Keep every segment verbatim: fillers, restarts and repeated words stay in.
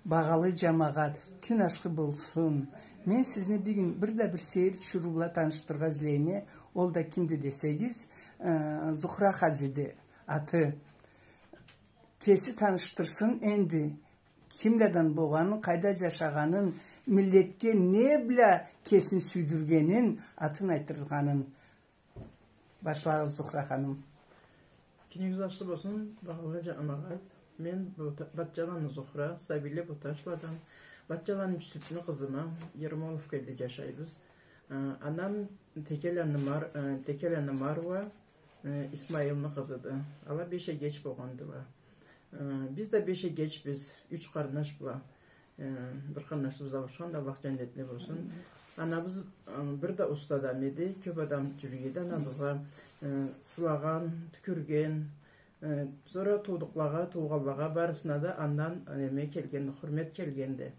Багъалы джамагъат, кюн ашхы болсун. Мен сизни бюгюн бир да бир сейир тиширыу бла танышдырыргъа излейме, ол да кимди десегиз, э, Зухра хаджиди аты. Кеси танышдырсын энди, кимладан болгъанын, къайда джашагъанын, миллетге не бла кесин сюйдюргенин, атын айтдыргъанын. Башлагъыз, Зухра ханым. Кюнюгюз ашхы болсун, багъалы джамагъат. Мен Бота-, Батчаланы Зухра, Сабийле Боташладан. Батчаланы Джюсюпню къызыма, Ермоловка элде джашайбыз. Э, анам Текеланы Мар-, э, Текеланы Марва, э, Исмаилны къызыды. Ала беш эгеч болгъандыла. Э, биз да беш эгечбиз, юч къарнаш бла. Э, бир къарнашыбыз ауушханды, Аллах джаннетли болсун. Анабыз, э, бир да уста адам эди, кёп адам джюрюй эди анабызгъа, э, сылагъан, тюкюрген, э, сора туудукълагъа, туугъанлагъа, барысына да андан, э, неме келгенди, хурмет келгенди.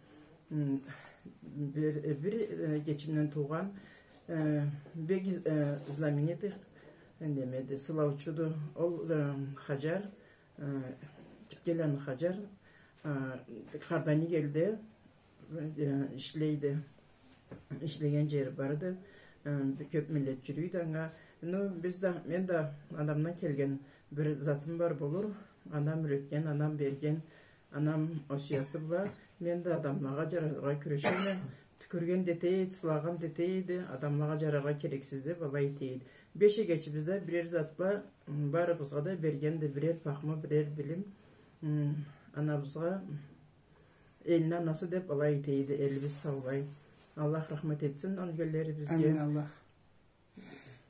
М, бир, э, бир, э, эгечимден туугъан, э, бек из-, э, знаменитый, э, немеди, сылаучуду. Ол, э, Хаджар, э, Тиккеланы Хаджар, э, Къарданийик элде, э, ишлейди. Ишлеген джери барды. Э, кёп миллет джюрюйдю анга. Ну, биз да, мен да анамдан келген бир затым бар болур. Анам юретген, анам берген, анам осияты бла. Мен да адамлагъа джараргъа кюрешеме. Тюкюрген да эте эди, сылагъан да эте эди, адамлагъа джараргъа керексиз деб, алай эте эди. Беш эгечибиз да бирер зат бла, м, барыбызгъа да бергенди бирер пахму, бирер билим. М, анабызгъа элни анасы деб алай эте эди, элибиз саулай. Аллах рахмат этсин ёлгенлерибизге. Амин, Аллах.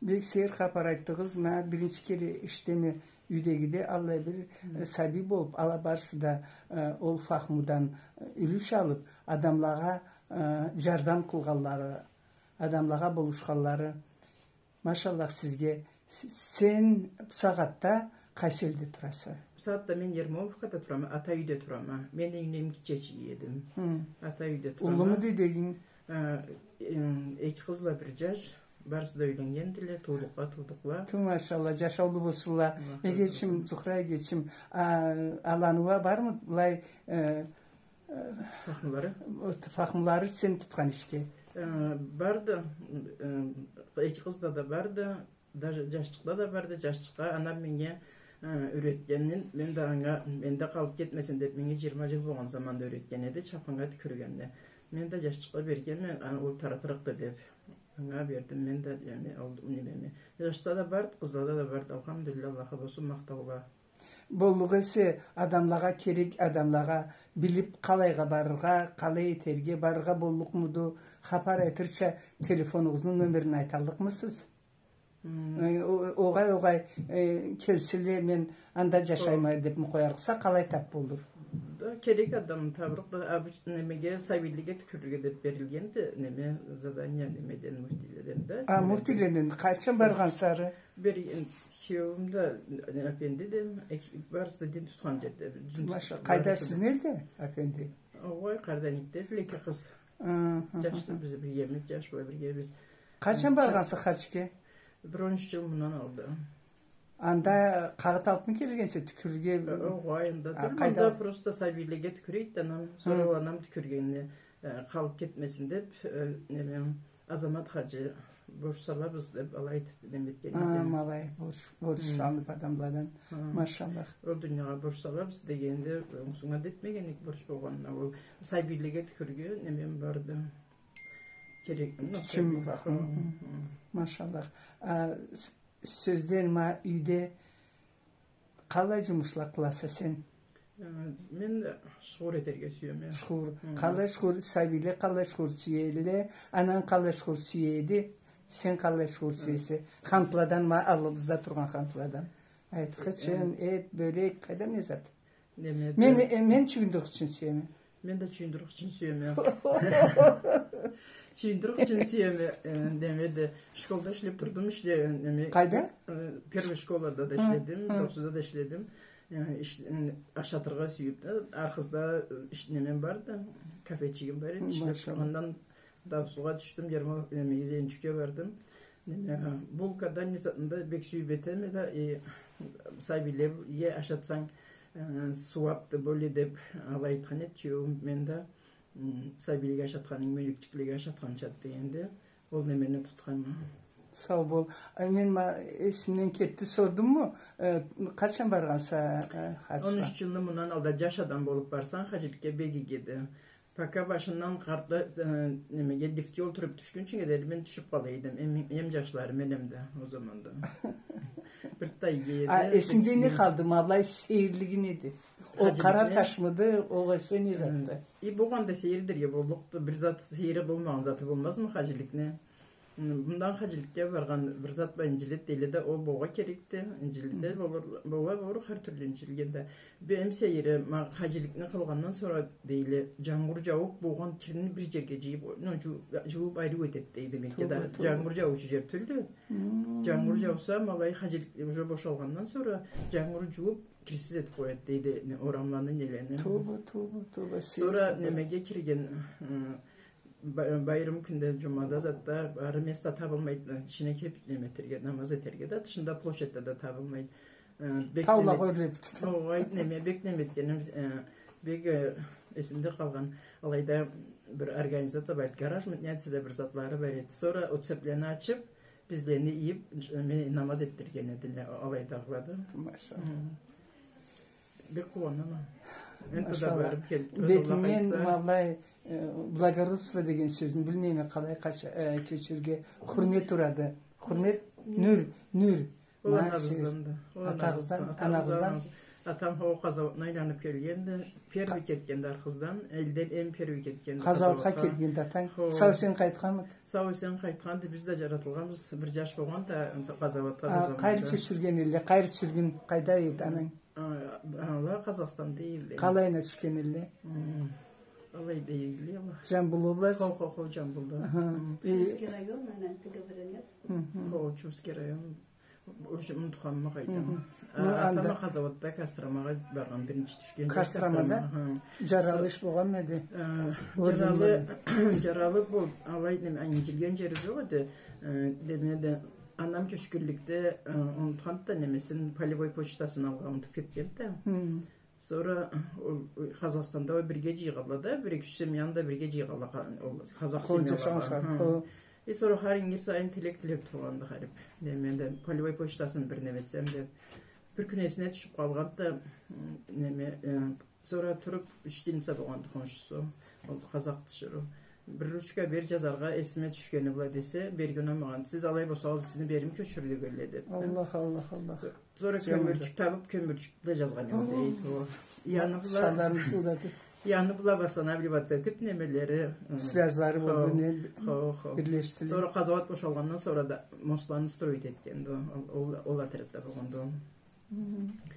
Бек сейир хапар айтдыгъыз, ма биринчи кере эшитеме юйдегиде аллай бир, э, сабий болуб, ала барысы да, э, ол фахмудан, э, юлюш алыб, адамлагъа, э, джардам къылгъанлары, адамлагъа болушханлары. Машаллах сизге. С-, сен бу сагъатда къайсы элде тураса? Бу сагъатда мен Ермоловкада турама, ата юйде турама. Мен эм гитчечик эдим. Хы. Ата юйде турама. Уллумуду юйдегинг? Э, э, эки къыз бла бир джаш. Барысы да юйленнгендиле, туудукъла, туудукъла. Ту, машаллах, джашаулу болсунла. Аллах разы болсун. Эгечим, Зухра эгечим, а, аланы уа бармы? Былай, э, э, фахмулары? Фахмулары сен тутхан ишге. Э, барды, э, эки къызда да барды, даже джашчыкъда да барды, джашчыкъгъа анам меннге, э, юретгенин, мен да анга, менде къалыб кетмесин деб, меннге джыйырма джыл болгъан заманда юретген эди, чапаннга тюкюргенни. Мен да джашчыкъгъа бергенме, а, ол таратырыкъды деб. Анга бердим, мен да, яни, алдым немеми. Джашда да барды, къызлада да барды. Алхамдулиллах, Аллахха болсун махтаула. Боллукъ эсе, адамлагъа керек, адамлагъа билиб, къалайгъа барыргъа, къалай этерге, барыргъа боллукъмуду, хапар айтырча, телефонугъузну номерин айталлыкъмысыз? Хы. Э, о-, огъай, огъай, э, келсинле, мен анда джашайма дебми къоярыкъса, къалай таб болур? Да, керек адамны табырыкъ да, обычно, немеге, сабийлеге тюкюрюрге деб берилгенди, неме, задание, немеден, муфтийледен да. А, муфтийледен. Къачан баргъанса ары? Бери, э, киеуюм да, э, апендиди, э, барысы да дин тутхан джерде. Машаллах. Къайда, сизни элде, апенди? Огъай, Къарданикде, эки къыз. Хы, хы, хы. Джашды, биз биргебиз, джаш бла биргебиз. Къачан баргъанса хаджге? Бир он юч джыл мындан алда. Анда къагъыт алыбмы келгенсе тюкюрюрге? Э, огъай, анда тюл, къайда? Анда просто сабийлеге тюкюрейди анам, сора ол анам тюкюргенине, э, къалыб кетмесин деб, э, неме, Азамат хаджи, борч салабыз деб, алай айтыб, неме этген эди. Ма алай, борч, борч салыныб адамладан. Хы. Машаллах. Ол дуниягъа борч салабыз дегенде, онгсуна да этмегенлик борч болгъанына, ол сабийлеге тюкюрюрге, немем барды. Керек, ну, чын сабий. Хы, хы. Машаллах. А, с-, сёзден, ма юйде къалай джумушла къыласа сен? Э, мен шугъур этерге сюеме. Шугъур. Хы. Къалай шугъур, сабийле къалай шугъур сюелле, ананг къалай шугъур сюе эди, сен къалай шугъур сюесе? Хантладан, ма аллыбызда тургъан хантладан. Айт, хычын, эт, бёрек, къайдам не зат? Неме, мен, э, мен чюйюндюрюк ичин сюеме. Мен да чюйюндюрюк ичин сюеме. Чюйюндюрюк ичин сюеме, э, неме да, школда ишлеб турдум, ишде, э, неме. Къайда? Э, первый школада да ишледим, хы, хы, токъсуда да ишледим. Э, иш-, э, ашатыргъа сюйюб да, Архызда, э, иш-, немем барды, кафечигим бар эди, ишлеб тургъандан да, суугъа тюшдюм, Ермол-, неме, Зенчукге бардым. Неме, булкада, не затында бек сюйюб этеме да, э, сабийлеге ашатсанг, Э, сууабды, боле деб, алай айтхан эди киеуюм, мен да, м, сабийлеге ашатханынг мёлекчиклеге ашатханчады дегенде, ол немени тутханма. Сау бол. Ай, мен ма-, эсимден кетди, сордумму? Э, къачан баргъанса, э, хаджгъа? Он юч джылны мындан алда джаш адам болуб барсанг, хаджиликге бек игиди. Пока башындан къартла-, э, немеге, лифтге олтуруб тюшгюнчюге дери мен тюшюб къала эдим. Эм, эм джашлары менем да ол заманда. Бир да иги эди. А эсингде не къалды? Ма былай сейирлиги неди? Ол къара ташмыды, огъесе не затды? Э, и болгъанда сейир дерге боллукъду. Бир зат, сейири болмагъан заты болмазмы хаджиликни? М, мындан хаджиликге баргъан бир зат бла инджиледи дейле да, ол болгъа керекди. Инджиледи, болур, бола, болур, хар тюрлю инджилгенди. Бир эм сейири, ма, хаджиликни къылгъандан сора дейле, джангур джаууб, болгъан кирни бир джерге джыйыб, ну, джуу-, джууб ариу этеди дейди Меккеде. Тууба, тууба. Джангур джауучу джер тюлдю. Мм. Джангур джауса, ма алай хаджилик уже бошалгъандан сора, джангур джууб, кирсиз этиб къояды дейди, не, орамланы, нелени. Тууба, тууба, тууба. Сора немеге кирген, м, Ба-, байрам кюнде, джумада, затда, ары места табылмайды, ичине кеб неме этерге, намаз этерге да, тышында площадьда да табылмайды. Э, бек неме эт-, огъай, неме, бек неме этгеним, э, бек, э, эсимде къалгъан. Алайда бир организация бар эди, гаражмы, неди да бир затлары бар эди. Сора ол цеплени ачыб, бизни ийиб, неме, намаз этдирген эдиле, алайдагъыла да. Машалла. М. Бек къууанама. Энтда да барыб келиб турады, Аллах айтса. Бетингден, валлахи, э, благородство деген сёзню билмейме къалай къач-, э, кёчюрюрге. Хурмет урады. Хурмет, нюр, нюр. Ол анагъыздан да. Ол анагъыздан, анагъыздан. Атам хо къазауатны айланыб келгенди. Первый кетгенди аркъыздан. Элден эм первый кетгенди къазауатха. Къазауатха кетгенди атанг. Хо. Сау-эсен къайтханмыды? Сау-эсен къайтханды. Биз да джаратылгъанбыз. Бир джаш болгъан да къазауатха да. А, къайры кёчюрген элле, къайры сюргюн, къайда эди ананг? А, ала Къазахстанда эдиле. Къалайына тюшген элле? М. Алай да эдиле, ала. Джамбул область? Хо, хо, хо, Джамбулда. Аха. М. Э, Чувский район, наверное, ты говорил, нет? Мгм. Хо, Чувский район. Уже унутханма къайдам. Мгм. А, ну, атам анда Къазауатда Костромагъа баргъан, биринчи тюшгенде. Костромада? Кострома, ха. Джаралы иш болгъанмы эди? Э, джаралы, джаралы бол-, алай неме, инджилген джери джокъ эди. Э, демеди, Анам кёчгюнлюкде, э, унутханды да немесин, полевой почтасын алгъа унутуб кетгенди да. Хм. Сора ол, ол Къазахстанда ол бирге джыйгъанла да, бир эки-юч семьяны да бирге джыйгъанла, къа-, ол къазах семьялары. Хо. Э, сора хар ингир сайын тилек тилеб тургъанды харип. Неме да, полевой почтасын бир неме этсем деб. Бир кюн эсине тюшюб къалгъанды да, м, неме, э, Сора туруб, учительница болгъанды хоншусу. Ол къазах тиширыу. Бир ручка бер, джазаргъа эсиме тюшгени бла десе, берген болмагъан. Сиз алай болсагъыз, сизни бери кёчюрюрге элле деб. Аллах, Аллах, Аллах. Сора кёмюрчюк табыб, кёмюрчюк бла джазгъан эдим, дейди ол. Яны бла, яны бла восстанавливаться этиб, немелери, ы, связьлары болду, не, бир-, бир-, бирден бирден бирлешдиле. Сора къазауат бошалгъандан сора да мостланы строить этгенди ол, ол, ол отрядда болгъанды ол. Хы,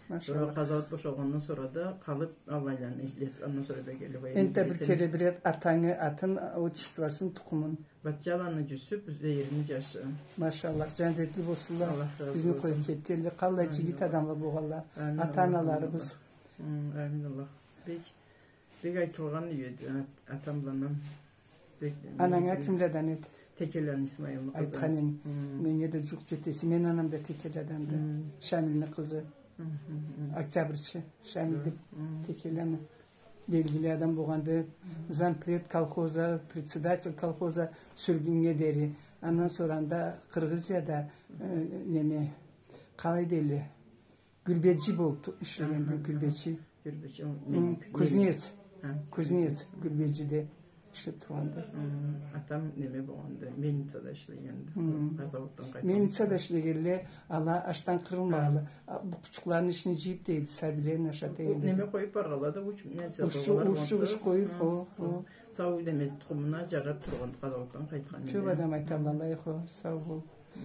машаллах. Сора къазауат бошалгъандан сора да къалыб, аллайланы излеб, андан сора да келиб, энтда бир кере бир атангы атын, отчествосун, тукъумун. Батчаланы Джюсюп, Зейирни джашы. Машаллах, джандетли болсунла. Аллах разы болсун. Бизни къоюб кетгенле, къаллай джигит адамла болгъанла. Амин. Ата-аналарыбыз. Амин, Аллах. Бек Бек айтылгъан юй эди, ат-, атам бла анам. Бек, ананг кимледен эди? Текеланы Исмайылны къызы. Айтхан эдинг. Хы. Меннге да джукъ джетеси, мени анам да Текеледенди. Хы. Шамилни къызы. Хы, хы, хы. Октябрьчы Шамил деб. Хы. Текелени белгили адам болгъанды. Хы. Зампред колхоза, председатель колхоза сюргюннге дери. Андан сора анда Къыргъызияда, э, неме, къалай дейле, Гюрбеджи болуб ишлеген бир гюрбеджи. Гюрбеджи, ол... Хы, мельник, кузнец. Мельник. Ха. Кузнец, гюрбеджиде ишлеб тургъанды. Хы, атам неме болгъанды, мельницада ишлегенди. Хы. Къазауатдан къайтхан. Мельницада ишлегенле, ала ашдан къырылмагъанла. Ха. А, букъучукъланы ичине джыйыб, дейди, сабийлени ашата эди. Неме къоюб баргъанла да, уч, не, уч, уч къоюб, хо, хо. Сау немеси, тукъумуна джараб тургъанды, къазауатдан къайтхан. Кёб адам айталла, алай, хо, сау бол. Хы.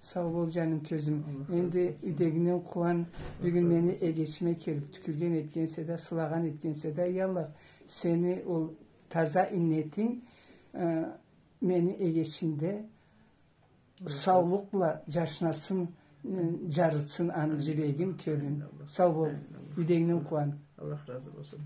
Сау бол, джаным, кёзюм. Аллах разы болсун. Энди юйдегингден къууан, бюгюн мени эгечиме келиб тюкюрген этгенсе да, сылагъан этгенсе да, я Аллах, сени ол таза иннетинг, э, мени эгечимде саулукъ бла джашнасын, э, джарытсын аны джюрегин, кёлюн. Амин, Аллах. Сау бол, юйдегингден къууан. Аллах разы болсун.